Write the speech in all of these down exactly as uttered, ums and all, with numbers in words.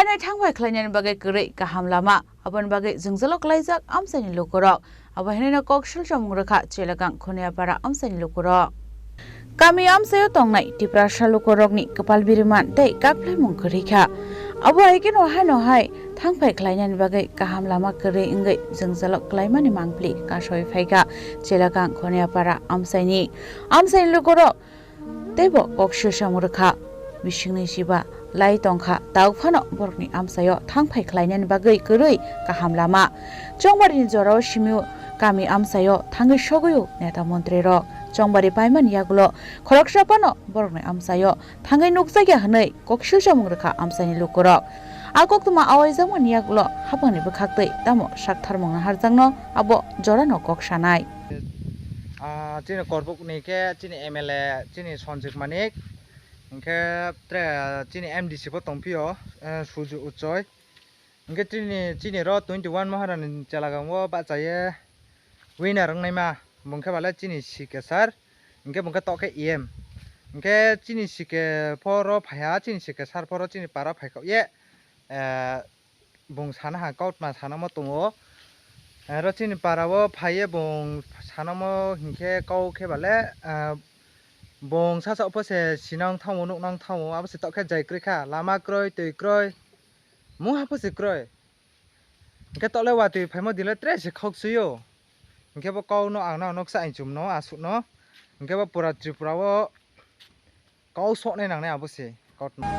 Nai thangphai khlainani bagwi kwrwi kaham lama, aboni bagwi jwngjalo klaijak amchaini lukurok. Abo hinwi no kok sulsamung rwkha Chelagang Khoniapara amchaini lukurok. Kami amchaio tongnai Tiprasa lukurokni kwpal biriman tei kakphlaimung kwrwi kha. Abo hai kheno haino hai thangphai khlainani bagwi kaham lama kwrwi wngwi jwngjalo klaimani mangpili kasoi phaikha Chelagang Khoniapara amchaini. Amchaini lukurok teibo kok sulsamung rwkha. Bisingni siba lai tongkha, tauk phano borokni amchaio thangphai khlainani bagwi kwrwi kaham lama. Chongbarini jorao simio kami amchaio thangwi sogwio neta montrirok. Chongbari paimani yagulo khoroksa phano borokni amchaio thangwi nukjakya hwnwi kok sulsamung rwkha amchaini lukurok. A koktwma awaijakmani yagulo haphangni bwkhaktwi tamo saktharmung naharjakno abo jorano kok sanai. Ah, chini Korbukni khe chini M L A chini Sanjik Manik, hinkhe tre chini M D C bo tongphio, eh, Suju Uchoi. Hinkhe chini, chini ro twenty one Maharani Chelagang o bachaye winner wngnaima, bung khe bale chini C K sir, hinkhe bung khe tok khe E M. Hinkhe chini C K phoro phaiha, chini C K sir phoro chini para phaikha ye, eh, bung sana ha kautma sana mo tongo. Aro chini para o phaiye bung sana mo hinkhe kau khe bale, ah, bung sacha opose sinang thango, nuknang thango, abo se tok khe jai kwrwi kha, lama kwrwi, twi kwrwi, mungha pose kwrwi. Hinkhe tole watwi phaimo dile tre se khok suyo. Hinkhe bo kau no ang no noksa ang chum no asuk no. Hinkhe bo pura Tripura o kau soknai nangnai abo se kautma.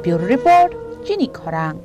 Bureau Report, Chini Khorang.